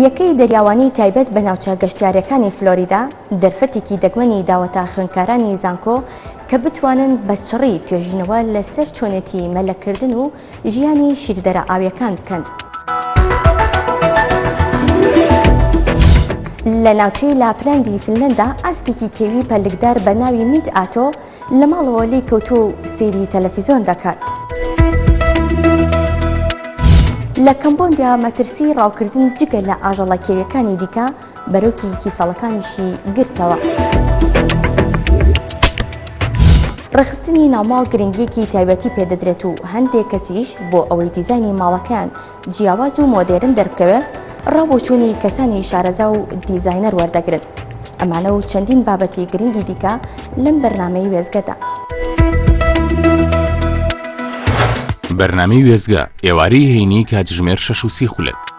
یەکەی دەریاوانی تایبەت بە ناوچە گەشتیارییەکانی فلۆریدا دەرفەتێکی دەگمەنی داوەتە خوێندکارانی زانکۆ کە بتوانن بە چڕی توێژینەوە لەسەر چۆنێتی مەلەکردن و ژیانی شیردەرە ئاویەکان بکەن. لە ناوچەی لاپلاندی فنلەندا ئاسکێکی کێوی پەلکدار بە ناوی میت ئاتۆ لە ماڵەوە لێی کەوتووە و سەیری تەلەفیزۆن دەکات. لە کەمبۆندیا مەترسی ڕاوکردن جگە لە ئاژەڵە کێویەکانی دیکە بەرۆکی کیسەڵەکانیشی گرتەوە. ڕێکخستنی ناوماڵ گرنگیەکی تایبەتی پێدەدرێت و هەندێک کەسیش بۆ ئەوەی دیزاینی ماڵەکەیان جیاواز و مۆدێرن دەربکەوێ ڕا بۆچوونی کەسانی شارەزا و دیزاینەر وەردەگرن. ئەمانە و چەندین بابەتی گرنگی دیکە لەم بەرنامەی وێستگەدا. بەرنامەی وێستگە، ئێوارەی هەینی کاتژمێر 6 و 30 خولەک.